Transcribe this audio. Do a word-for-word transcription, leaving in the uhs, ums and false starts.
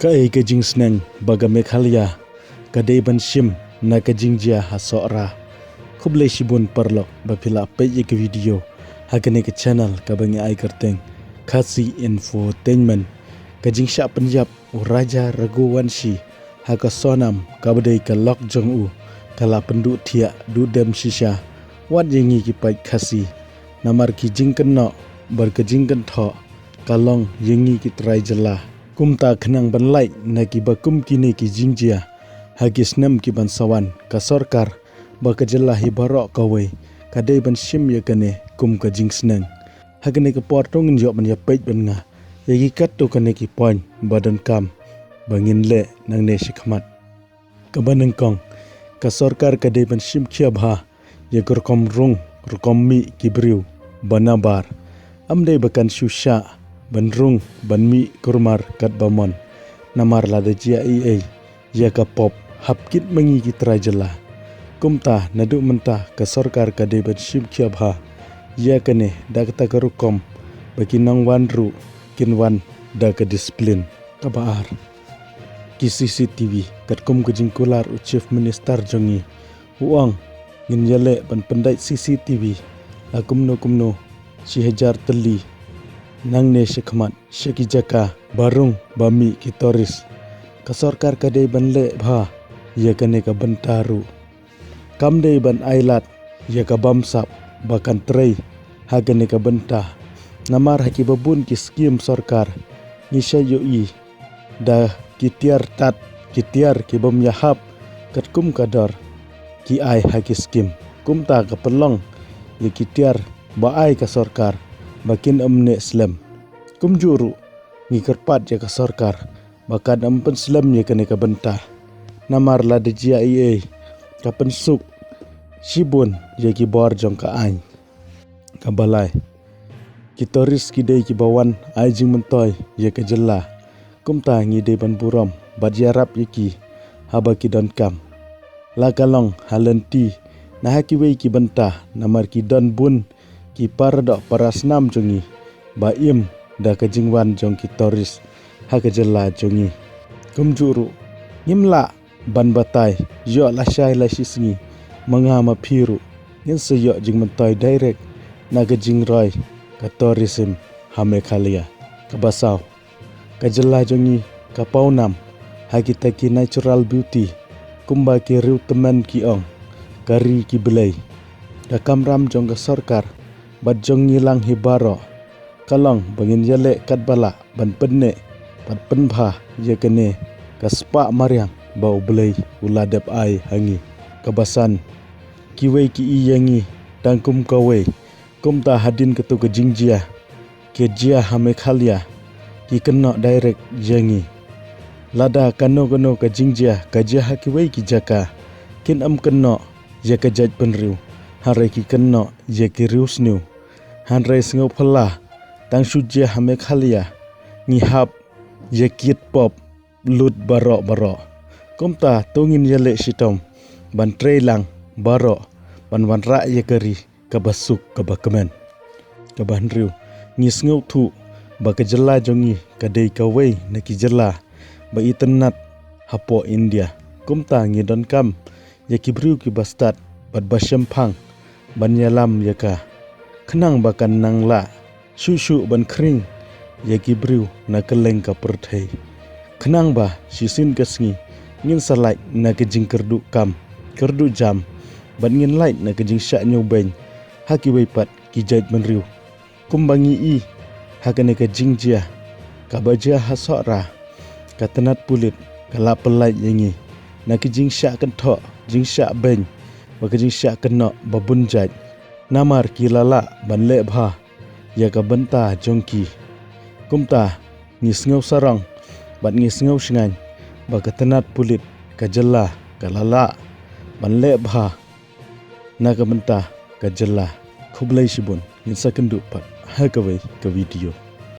Kaei ka jingsneng ba ka Meghalaya ka dei ban shim na ka jingjia ha Sohra? Khublei shibun paralok ba phi la peit ïa ka video ha kane ka channel kaba ngi ai kyrteng Khasi Infotainment. Ka jingshah pynïap u Raja Raghuvanshi ha ka Sonam kaba dei ka lok jong u ka la pynduh thiah duh dem shisha wat ïa ngi ki paid Khasi. Namar ki jingkynnoh bad ka jingkynthoh ka long ïa ngi ki trai jylla. Kumta khnang ban lait na kiba kum kine ki jingjia ha ki snem ki ban sa wan, ka sorkar bad ka jylla hi baroh kawei ka dei ban shim ïa kane kum ka jingsneng. Ha kane ka por to ngin ïoh ban ïa peit bad nga ïa ki katto katne ki point ba donkam ba ngin leh nangne shakhmat. Kaba nyngkong, ka sorkar ka dei ban shim khia bha ïa ka rukom rung rukom mih ki briew ba nabar. Ym dei ba kan shu shah ban rung ban mih kulmar katba mon. Namar lada jia ei ei ïa ka pop hap kit ma ngi ki trai jylla. Kumta naduh mynta ka sorkar ka dei ban shim khia bha ïa kane da kata ka rukom ba ki nongwan ruh kin wan da ka disiplin. Kaba ar, ki C C T V. Katkum ka jingkular u Chief Minister jong ngi, u ong ngin ïaleh ban pyndait C C T V la kumno kumno shi hajar tylli nangne shakhmat sha ki jaka ba rung ba mih ki tourist. Ka sorkar ka dei ban leh bha ïa kane ka bynta ruh. Kam dei ban ai lad ïa ka bamsap ba kan trei ha kane ka bynta. Namar ha kiba bun ki skim sorkar ngi shah ïohi da ki tiar tad, ki tiar ki bym ïahap katkum ka dor ki ai ha ki skim. Kumta ka pynlong ïa ki tiar ba ai ka sorkar ba kin ym neh slem. Kumjuh ruh ngi kyrpad ïa ka sorkar ba kan ym pynslem ïa kane ka bynta. Namar lada jia ei ei ka pynsuk shibun ïa ki bor jong ka aiñ. Kaba lai, ki tourist ki dei kiba wan ai jingmyntoi ïa ka jylla. Kumta ngi dei ban burom bad ïarap ïa ki haba ki donkam. La ka long ha lynti na ha kiwei ki bynta namar ki don bun ki paradoh parasnam jong ngi ba im da ka jingwan jong ki tourist ha ka jylla jong ngi. Kumjuh ruh ngim lah ban batai ïoh lashai lashisngi ma nga ma phi ruh ngin sa ïoh jingmyntoi direct na ka jingroi ka tourism ha Meghalaya. Kaba saw, ka jylla jong ngi ka pawnam ha kita ki natural beauty kumba ki riew tymmen ki ong, ka ri ki blei. Ka kamram jong ka sorkar bad jong ngi lang hi baroh ka long ba ngin ïaleh katba lah ban pynneh bad pynbha ïa kane ka spah mariang ba U Blei u la dep ai ha ngi. Kaba san, kiwei ki i ïa ngi tang kum kawei. Kumta hadien kato ka jingjia ka jia ha Meghalaya ki kynnoh direct ïa ngi. Lada kano kano ka jingjia ka jia ha kiwei ki jaka kin ym kynnoh ïa ka jaitbynriew hynrei ki kynnoh ïa ki riewsniew. Hynrei sngewphylla tang shu jia ha Meghalaya ngi hap ïa kit pop lut baroh baroh. Kumta to ngin ïaleh shitom ban trei lang baroh ban wanrah ïa ka ri kaba suk kaba kmen. Kaba hynriew, ngi sngewthuh ba ka jylla jong ngi ka dei kawei na ki jylla ba itynnat hapoh India. Kumta ngi donkam ïa ki briew kiba stad bad ba shemphang ban ïalam ïa ka khnang ba kan nang lah shuh shuh ban khring ïa ki briew na kylleng ka pyrthei. Khnang ba shisien ka sngi ngin sa lait na ka jingkyrduh kam kyrduh jam bad ngin lait na ka jingshah ñiewbeiñ ha kiwei pat ki jaitbynriew. Kumba ngi i ha kane ka jingjia kaba jia ha Sohra, ka tnat pulit ka la pynlait ïa ngi na ki jingshah kynthoh jingshah beiñ bad ka jingshah kynnoh ba bun jait. Namar ki la lah ban leh bha ïa ka bynta jong ki. Kumta ngi sngew sarong bad ngi sngew shngaiñ ba ka tnat pulit ka jylla ka la lah ban leh bha na ka bynta ka jylla. Khublei shibun, ngin sa kynduh pat ha kawei ka video.